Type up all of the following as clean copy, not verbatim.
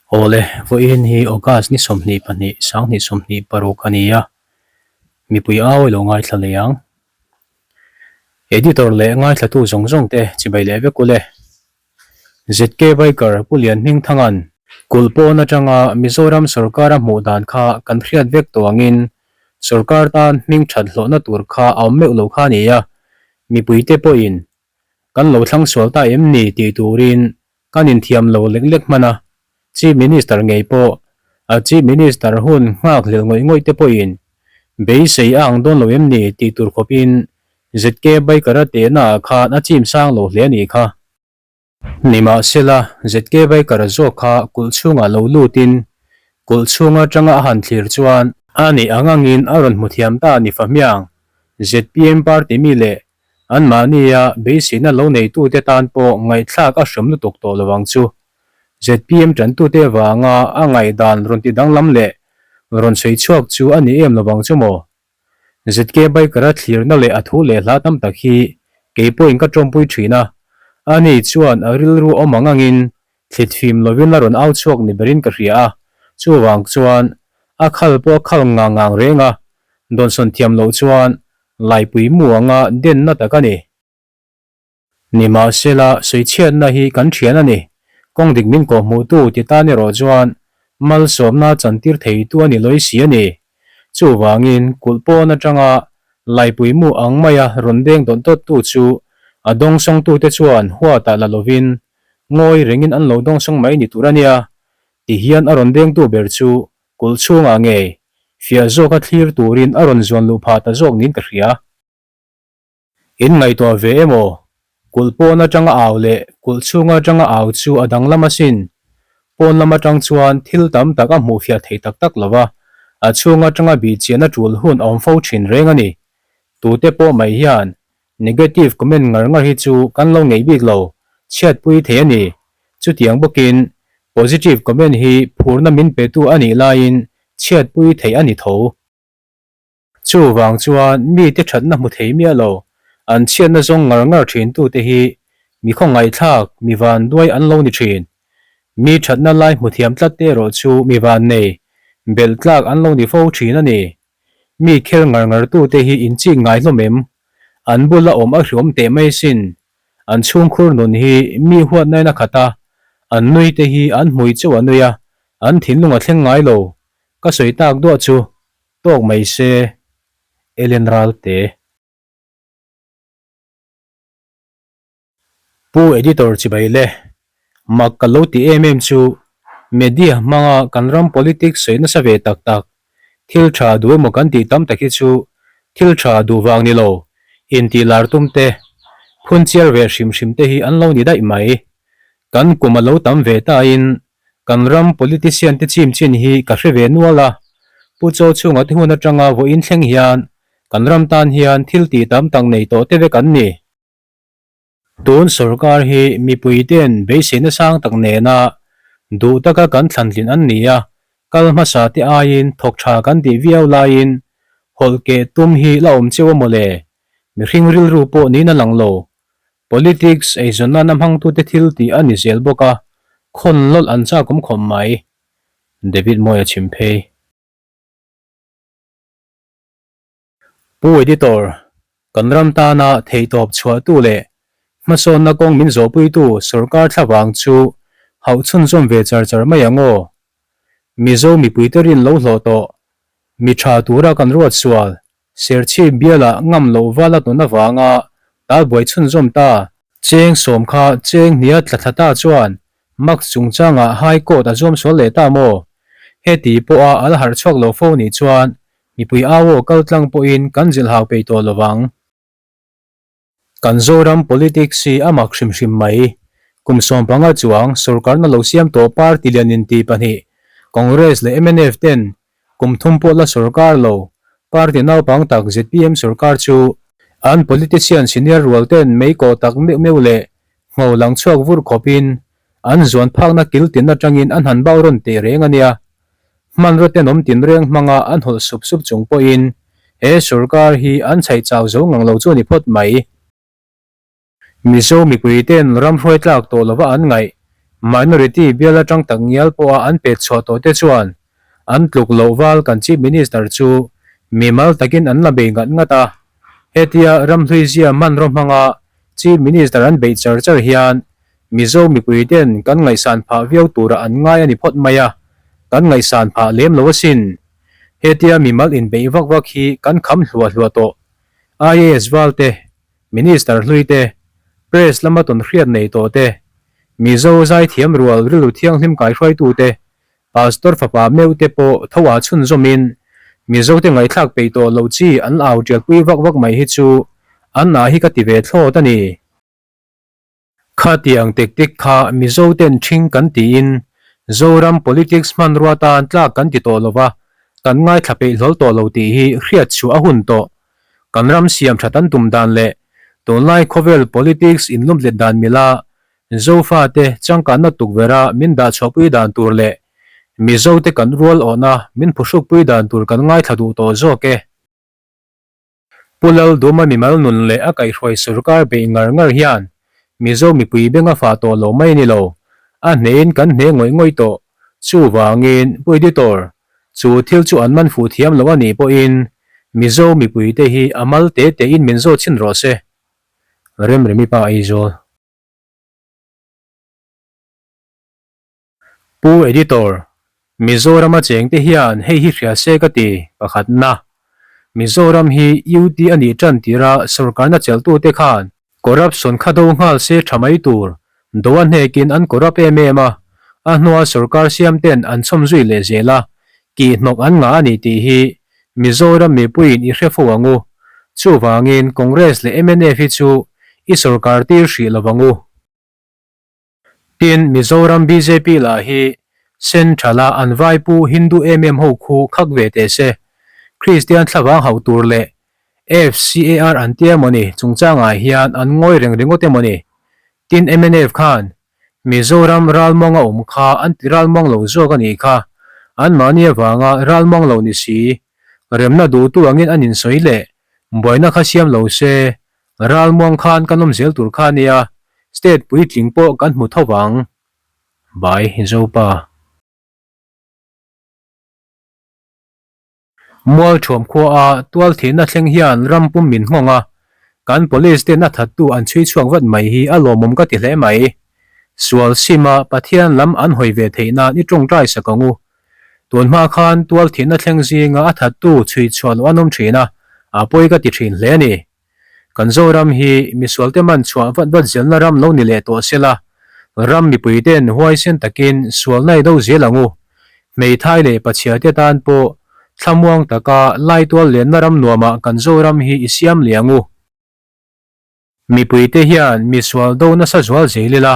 Awle, vawiin hi August ni 22, 2026 a ni a, mipui au i lo ngaithla leh ang. Editor leh ngaithlatu zawng zawng te chibai leh vek ule. ZK Biker Pu Lian Hmingthanga'n kulh pawn atanga Mizoram sorkar a hmuh dan kha kan hriat vek tawh angin sorkar tan hming that hlawhna tur kha a awm meuh lo kha a ni a, mipuite pawhin kan lo thlang sual ta em ni tih turin kan inthiam lo lek lek hman a, Chief Minister ngei pawh a Chief Minister hun nghak hlel ngawih ngawih te pawhin beisei a ang dawn lo em ni tih tur khawpin ZK Biker-a tehna ah khan a chim sang lo hle a nih kha. Nimahsela, ZK Biker-a zawk kha kulh chhungah lo lutin kulh chhung atanga a han thlir chuan a nih ang angin a rawn hmu thiam ta a ni fahmiang. Zpm party mi leh Anmahnia beiseina lo neitute tan pawh ngaihthlak a hriam lutuk tawh lo ang chu. Zpm tantute avanga a ngaihdan rawn ti danglam leh rawn sawi chhuak chu a ni em lo vang chu maw? ZK Biker-a thlirna leh a thu leh hla tam tak hi kei pawhin ka tawmpui thin a, ani chuan a rilru awm ang angin thlit fim lovin a rawn au chhuak ni berin ka hria a, chuvang chuan a khal pawh a khal ngang ngang reng a, dawnsawn thiam loh chuan Laipui mu anga denna tak a ni. Nimahsela, sawichhiatna hi kan thian a ni. Kawng dik min kawhhmuhtu ti tan erawh chuan malsawmna chantir theitu a ni lawi si a ni. Chuvangin, kulh pawn atanga laipui mu ang maia rawn deng dawt dawttu chu a dawngsawngtute chuan huatah la lovin ngawi rengin an lo dawngsawng mai ni tur a nia. Tihian a rawn dengtu ber chu Kulh chhungah ngei fiah zawka thlir turin a rawn zuan luh phah ta zawk niin ka hria. In ngaihtuah ve emaw? Kulh pawn atanga au leh kulh chhung atanga au chu a danglam asin. Pawn lam atang chuan thil tam tak a hmuh fiah thei tak tak lo va, a chhung atanga bih chian a tul hun a awm fo thin reng a ni. Tute pawh mai hian Negative comment ngar ngar hi chu kan lo ngei bik lo, chhiatpui thei a ni. Chutiang bawkin positive comment hi phurna min petu a nih laiin chhiatpui theih a ni tho. Chuvang chuan mite thatna hmu thei miah lo, an chhiatna zawng ngar ngar thintute hi mi khawngaihthlak, mi vanduai an lo ni thin. Mi thatna lai hmu thiam tlat te erawh chu mi vannei, belh tlak an lo ni fo thin a ni. Mi kher ngar ngar tute hi in chik ngai hlawm em? An bula awm a hriawm teh mai sin. An chhungkhur nun hi mi huatnain a khat a, an nui te hi an hmui chauh a nui a, an thinlung a thleng ngai lo. Ka sawi tak duah chu tawk mai se, Ellen Ralte. Pu Editor chibai le, mak ka lo ti em em chu media hmanga kan ram politics sawi nasa ve tak tak, thil tha duh emaw kan tih tam tak hi chu thil tha duh vang ni lo, intih lar tum te, phun chiar ve hrim hrim te hi an lo ni daih mai. Kan kum a lo tam ve tain kan ram politician te chim chin hi ka hre ve nual a, Pu Chaw chhunga te hun atanga vawiin thleng hian kan ram tan hian thil tih tam tak nei tawh te vek an ni. Tun sorkar hi mipuite'n beiseina sang tak nena duh taka kan thlantlin an ni a, kal hmasa te aiin thawk tha kan tih viau laiin hawlh keh tum hi la awm cheu a mawle, mihring rilru pawh niin a lang lo. Politics eizawn nana hmangtute thil tih a ni zel bawk a, khawn lawlh an chak awm khawp mai. David Mawia chhim phei. Pu Editor, kan ram tana theihtawp chhuahtu leh hmasawnna kawng min zawhpuitu sorkar thlavang chu hauh chhunzawm ve char char mai ang aw. Mizo mipuite rin lo hlawh tawh, mi tha tura kan ruat sual, Serchhip bialah ngam loh val a tawn avanga talbuai chhunzawm ta. Cheng sawm kha cheng hnia tla thla ta chuan Max chungchangah High Court a zuam sual leh ta maw? Heti pawha a la harh chhuak lo fo nih chuan Mipui au aw kal tlang pawhin kan zilhau peih tawh lo vang. Kan Zoram politics hi a mak hrim hrim mai. Kum 15 chuang sorkarna lo siam tawh party lian inti pahnih, Congress leh mnf ten kum thum pawh la sorkar lo, party naupang tak zpm sorkar chu an politician senior rual ten mei kawh tak meuh meuh leh ngho lang chhuak vur khawpin An zuan phakna kil tin atangin an han bau rawn teh reng a nia. Hmanraw tenawm tinreng hmanga an hawlh sup sup chung pawhin he sorkar hi an chhaih chau zo ngang lo chu a ni phawt mai. Mizo mipui ten ram hruai tlak tawh lova an ngaih. Minority bial atang tak ngial pawha an pet chhuah tawh te chuan an tluk loh val kan Chief Minister chu mimal takin an la bei ngat ngat a. Hetia ramhluizia hmanraw hmanga Chief Minister an beih char char hian Mizo mipui ten kan ngaihsan phah viau turah an ngai a ni phawt mai a, kan ngaihsan phah lem lo asin. Hetia mimal inbeih vak vak hi kan kham hluah hluah tawh. IAS val te, Minister hlui te, Press lama tawn hriat nei tawh te, Mizo zaithiam rual rilru thianghlim kaihruaitu te, Pastor fapa meuh te pawh tho ah chhunzawmin Mizote ngaihthlak peih tawh loh chi an au tialpui vak vak mai hi chu an ah hi ka ti ve thlawt a ni. Khatiang tek tek kha Mizoten ṭhing kan tiin Zoram politics hmanrua tan tlak kan ti tawh lova, kan ngaithla peih hlawl tawh lo tih hi hriat chhuah a hun tawh. Kan ram siam ṭhat an tum dan leh tunlai khawvel politics inlumlet dan mila Zofate changkanna tukverha min dah chhuahpui dan tur leh Mizote kan rual awhna min phuhrukpui dan tur kan ngaithla duh tawh zawk e. Pu Lalduma mimal nun leh a kaihhruai sorkar beih ngar ngar hian Mizo mipui beng a fah tawh lo mai a ni lo. A hnehin kan hne ngawih ngawih tawh. Chuvangin, Pu Editor, chu thil chu an man fuh thiam lo a nih pawhin Mizo mipuite hi a mal te tein min zawt chhin rawh se. Remremi pa Aizawl. Pu Editor, Mizorama chengte hian hei hi hria se ka ti, pakhatna. Mizoram hi UT a nih tan tira sorkarna chelhtute khan corruption kha do nghal se tha mai tur, do a hnekin an corrupt em em a, a hnua sorkar siamten an chhawm zui leh zel a, kihhnawk an ngah a ni tih hi Mizoram mipuiin i hre fo ang u. Chuvangin Congress leh mnf hi chu i sorkar tir hrih lo ang u. Tin, Mizoram bjp lah hi Central-a an vaipu Hindu em em ho khu khak ve teh se. Kristian thlavang hauh tur leh FCAR an tia emaw ni chungchangah hian an ngawi reng ringawt emaw ni. Tin, mnf khan Mizoram ralmuang a awm kha an ti ralmuang lo zawk a nih kha. Anmahni avanga ralmuang lo ni si. Remna duhtu angin an insawi leh buaina kha siam lo se Ralmuang khan kan awm zel tur kha nia, state puitling pawh kan hmu tho vang. By Zopa. Mualthuam khua a tual thihna thleng hian ram pum min nghawng a, kan police ten a thattu an chhui chhuak vat mai hi a lawmawm ka ti hle mai. Sual sim a Pathian lam an hawi ve theih nan i tawngtai sak ang u. Tun hma khan tual thihna thleng zinga a thattu chhui chhuah loh an awm thin a, a pawi ka ti thin hle a ni. Kan Zoram hi misualte man chhuah vat vat zelna ram lo ni leh tawh sela, ram mipuite'n huaisen takin sualna i do zel ang u. Hmeithai leh Pachiate tan pawh thlamuang taka laitual lenna ram nuamah kan Zoram hi i siam leh ang u. Mipuite hian misual do nasa zual zel ila,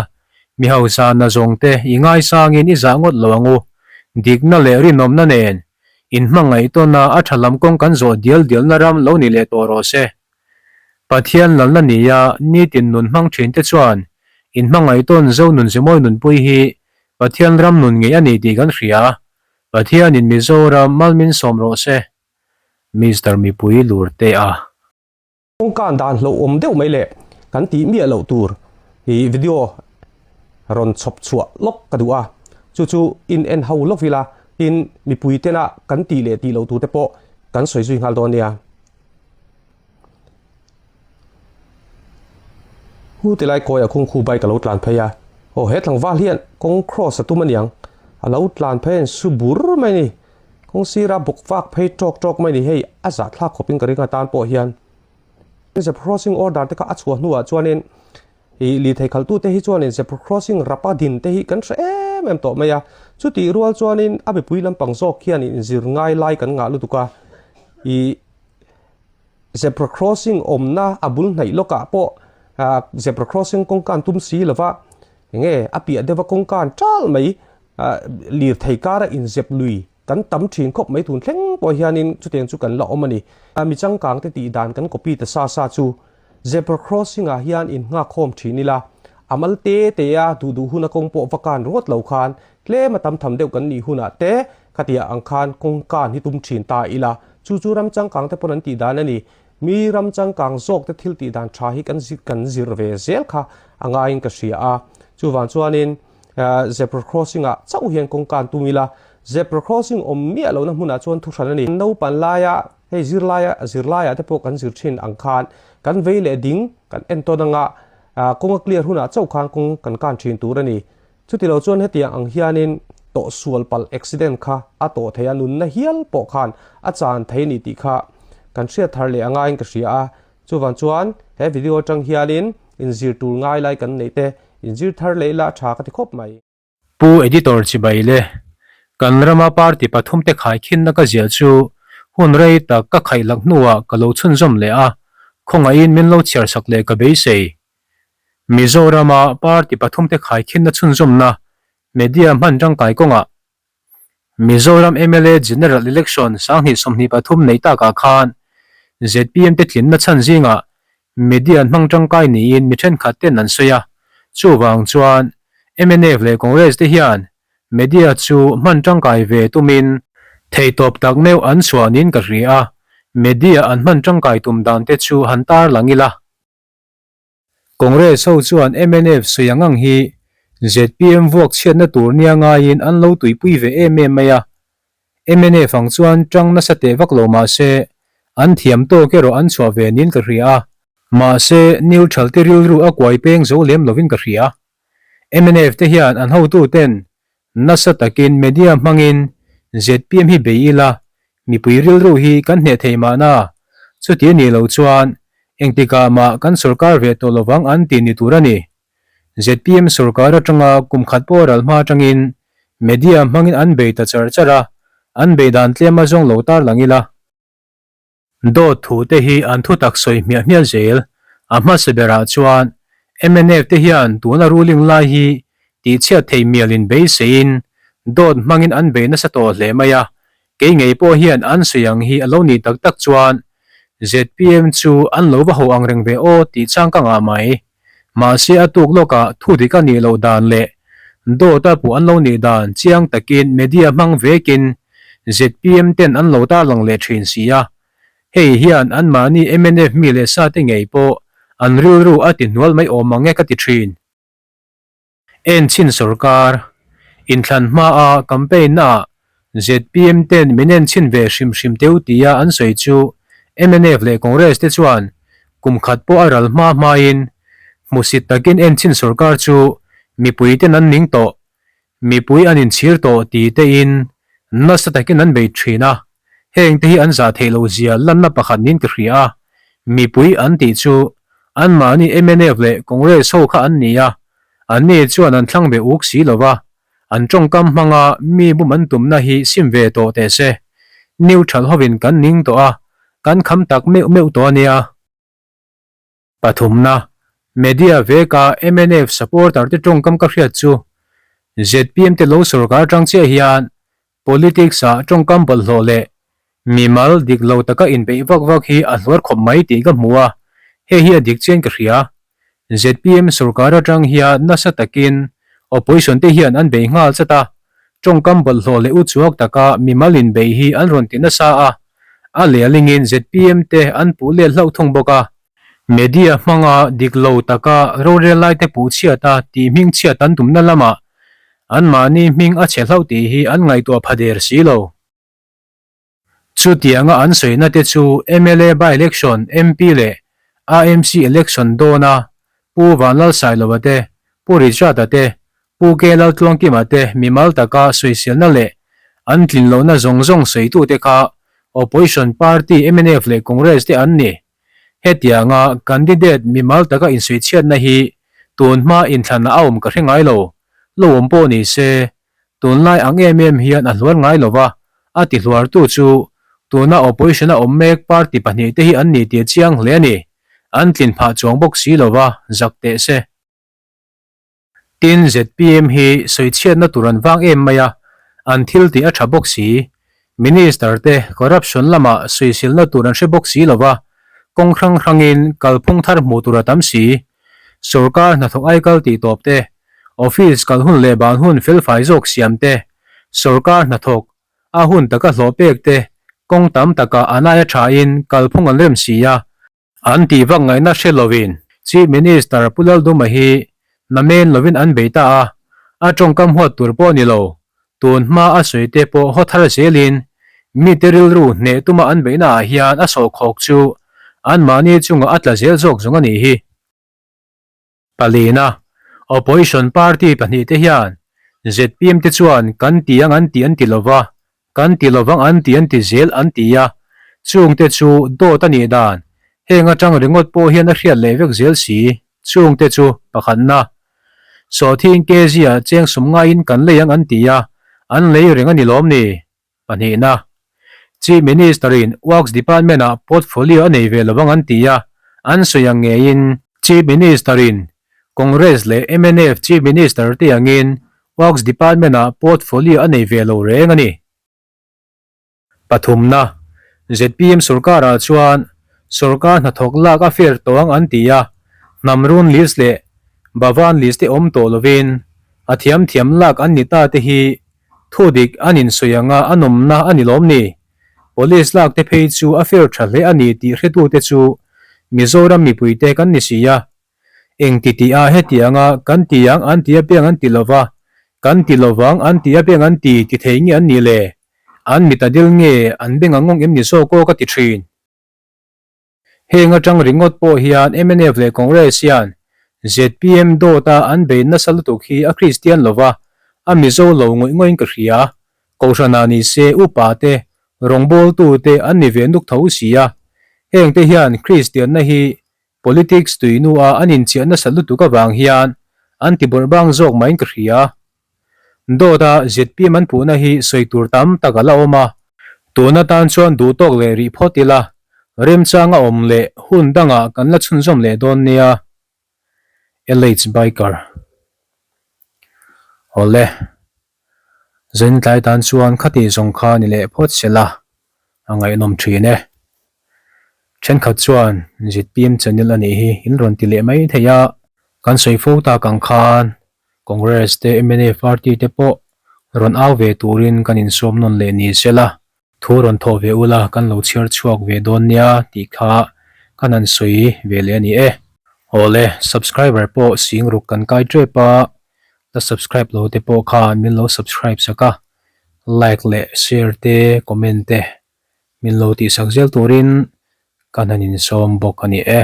mi hausa nazawngte i ngaisangin i zah ngawt lo ang u. Dikna leh rinawmna nen Inhmangaih tawna a tha lam kawng kan zawh dial dialna ram lo ni leh tawh rawh se. Pathian lalna nia nitin nun hmang thin te chuan inhmangaih tawn zo nun zimawi nunpui hi Pathian ram nun ngei a ni tih kan hria. Pathianin Mizoram malmin sawm rawh se. Mister Mipui Lurte a. Kawngkan dan hlauhawm deuh mai leh kan tih miah loh tur hi video rawn chhawp chhuah lawk ka duh a, chu chu in en ho lawk ila tin mipui tena kan tih leh tih loh tur te pawh kan sawi zui nghal dawn nia. Hu ti lai kawi a khung khu bike a lo tlan phei a, aw he tlangval hian kawng cross a tum aniang, a lo tlan phei a in su bur mai a ni. Kawng sira bawk vak phei tawk tawk mai ni hei a zahthlak khawpin ka ring a tan pawh hian zebra crossing order te kha a chhuah hnuah chuanin ih lirthei khalhtute hi chuanin zebra crossing rapa din te hi kan hre em em tawh mai a chutih rual chuanin a mipui lampang zawk hian inzir ngai lai kan ngah lutuk a ih zebra crossing awmna a bul hnaih lawkah pawh ah zebra crossing kawngka an tum si lova enge a piah deuha kawngka an tal mai. Lirthei kara inzep lui kan tam thin khawp mai tun thleng pawh hianin chutiang chu kan la awm a ni. Mi changkang te tih dan kan copy ta sa sa chu zebra crossing ah hian in nghak khawm thin ila, a mal te te a duh duh huna kawng pawh va kan ringawt lo khan tlem a tam tham deuh kan nih hunah te khatiah ang khan kawng kan hi tum thin ta ila, chu chu ram changkang te pawn an tih dan a ni. Mi ram changkang zawk te thil tih dan tha hi kan kan zir ve zel kha a ngaiin ka hria a, chuvang chuanin. Zebra crossing ah chauh hian kawng kan tum ila, zebra crossing awm miah lohna hmunah chuan thuhran a ni. Naupan laia hei zirlaia zirlaiah te pawh kan zir thin ang khan kan vei leh ding kan en tawn anga kawng a clear hunah chauh khan kawng kan kan thin tur a ni. Chuti lo chuan hetiang ang hianin tawhsual palh accident kha a tawh thei a, nunna hial pawh khan a chan thei a ni tih kha kan hriat thar leh a ngaiin ka hria a. Chuvang chuan he video atang hianin inzir tur ngai lai kan neih te inzir thar leh ila a tha ka ti khawp mai. Pu Editor chibai le, kan rama party pathumte khaikhinna ka ziah chu hun rei tak ka khaihlak hnuah ka lo chhunzawm leh a, khawngaihin min lo chhiarsak leh ka beisei. Mizorama party pathumte khaikhinna chhunzawmna media hman tangkai kawngah Mizoram mla General Election 2023 nei takah khan zpm te tlinna chhan zingah media an hmang tangkai niin mi thenkhat ten an sawi a, chuvang chuan mnf leh Congress te hian media chu hman tangkai ve tumin theihtawp tak meuh an chhuah niin ka hria a, media an hman tangkai tum dan te chu han tarlang ila. Congress ho chuan mnf sawi ang ang hi zpm vuak chhiatna tur nia ngaiin an lo tuipui ve em em mai a. Mnf ang chuan tang nasa teh vak lo mah se an thiam tawk erawh an chhuah ve niin ka hria a. Mahse, neutral te rilru a kuai peng zo lem lovin ka hria. Mnf te hian an hotu ten nasa takin media hmangin zpm hi bei ila mipui rilru hi kan hneh thei mahna, chuti a nih loh chuan engtikah mah kan sorkar ve tawh lovang an ti ni tur a ni. Zpm sorkar atanga kum khat pawh ral hma atangin media hmangin an bei ta char char a, an bei dan tlem a zawng lo tarlang ila. Dawt thu te hi an thutak sawi hmiah hmiah zel. A hmasa berah chuan mnf te hian tuna ruling lai hi tihchhiat thei mialin beiseiin dawt hmangin an bei nasa tawh hle mai a, kei ngei pawh hian an sawi ang hi a lo nih tak tak chuan zpm chu an lo va ho ang reng ve aw tih chang ka ngah mai. Mahse a tuk lawkah thu dik a nih loh dan leh dawt a puh an lo nih dan chiang takin media hmang vekin zpm ten an lo tarlang leh thin si a. Hei hian anmahni mnf mi leh sa te ngei pawh an rilru a ti hnual mai awm ang e ka ti thin. Enchhin sorkar inthlan hmaa campaign naah zpm ten min enchhin ve hrim hrim teu tia an sawi chu mnf leh Congress te chuan kum khat pawh a ral hma hmain hmusit takin enchhin sorkar chu mipui ten an ning tawh Mipui an inchhir tawh ti tein nasa takin an bei thin a, heng te hi an zah theih loh zia lanna pakhat niin ka hria a, mipui an tih chu anmahni mnf leh Congress ho kha an ni a, anni chuan an thlang ve uk si lo va, an tawngkam hmanga mi bum an tumna hi sim ve tawh teh se. Neutral hovin kan ning tawh a, kan kham tak meuh meuh tawh a nia. Pathumna, Media veka mnf supporter te tawngkam ka hriat chu zpm te lo sorkar atang chiah hian politics ah tawngkam bawlhhlawh leh mimal dik lo taka inbeih vak vak hi a hluar khawp mai tih ka hmu a, hei hi a dik chian ka hria. Zpm sorkar atang hian nasa takin opposition te hian an bei nghal chat a, tawngkam bawlhhlawh leh uchuak taka mimal inbeih hi an rawn ti nasa a, a lehlingin zpm te an puh let hlauh thung bawk a. Media hmanga dik lo taka rorel laite puh chhiat a tih hming chhiat an tumna lamah anmahni hming a chhe hlauh tih hi an ngaihtuah pha der si lo. Chutianga an sawina te chu mla by-election, MP leh AMC election dawna Pu Vanlalsailova te, Pu Richard-a te, Pu K Laltluangkima te mimal taka sawiselna leh an tlin lohna zawng zawng sawitute kha Opposition party mnf leh Congress te an ni. Hetianga candidate mimal taka insawichhiatna hi tun hma inthlanah a awm ka hre ngai lo. Lo awm pawh ni se, tunlai ang em em hian a hluar ngai lo va, a ti hluartu chu tuna opposition a awm mek party pahnihte hi an ni tih a chiang hle a ni. An tlin phah chuang bawk si lo va, zak teh se. Tin, zpm hi sawichhiatna tur an vang em mai a, an thil tih a tha bawk si. Minister te corruption lamah sawisilna tur an hre bawk si lo va, kawng hrang hrangin kalphung thar hmuh tur a tam si. Sorkar hnathawk aikal tih tawp te, office kal hun leh ban hun felfai zawk siam te, sorkar hnathawk a hun taka hlawh pek te kawng tam takah an aia thain kalphung an rem si a, An tih vak ngaihna hre lovin Chief Minister Pu Lalduma hi namen lovin an bei ta a. A tawngkam huat tur pawh ni lo, tun hma a sawi te pawh haw thar zelin mite rilru hneh tuma an beihna ah hian a sawhkhawk chu anmahni chungah a tla zel zawk zawng a nih hi. Palina, Opposition party pahnihte hian zpm te chuan kan ti ang an ti an ti lova, kan ti lovang an ti an ti zel an ti a, chungte chu dawt a nih dan, heng atang ringawt pawh hian a hriat leh vek zel si, chungte chu pakhatna. Sawhthing kg ah cheng sum ngaiin kan lei ang an ti a, an lei reng a ni lawm ni? Pahnihna, Chief Minister-in Works Department-ah portfolio a nei ve lovang an ti a, an sawi ang ngeiin Chief Minister-in Congress leh mnf Chief Minister te angin Works Department-ah portfolio a nei ve lo reng a ni. Pathumna, zpm sorkarah chuan sorkar hnathawk lak a fair tawh ang an ti a, hnam run list leh Bhavan list te awm tawh lovin a thiam thiam lak an ni ta te hi Thu dik an insawi anga a nawmna a ni lawm ni? Police lak te phei chu a fair tha hle a ni tih hretute chu Mizoram mipuite kan ni si a. Eng ti tih ah hetianga kan ti ang an ti apiang an ti lova, kan ti lovang an ti apiang an ti ti thei nge an nih le? An mit a dil nge an beng a ngawng em ni zawk aw ka ti thin. Heng atang ringawt pawh hian mnf leh Congress hian zpm dawta an bei nasa lutuk hi a Kristian lova, a Mizo lo ngawih ngawih in ka hria. Kohhranah ni se upa te, rawngbawltu te an ni ve nuk tho si a. Heng te hian Kristianna hi politics tuinu a an inchiah nasa lutuk avang hian an ti bawrhbang zawk maiin ka hria. Dawta zpm an puhna hi sawi tur tam tak a la awm a, tun atan chuan duh tawk leh rih phawt ila, remchang a awm leh hun dangah kan la chhunzawm leh dawn nia. LH Biker. Awle. Zaintlai tan chuan khati zawng kha ni leh phawt se la, a ngaihnawm thin e. Thenkhat chuan zpm channel a nih hi in rawn ti leh mai thei a, kan sawi fo tak ang khan Congress te mnf party te pawh rawn au ve turin kan insawm nawn leh ni se la, thu rawn thawh ve ula kan lo chhiar chhuak ve dawn nia tih kha kan han sawi ve leh a ni e. Awle, subscriber pawh sing ruk kan kai tep a, la subscribe lo te pawh khan min lo subscribe sak a, like leh share te comment te min lo tihsak zel turin kan han insawm bawk a ni e.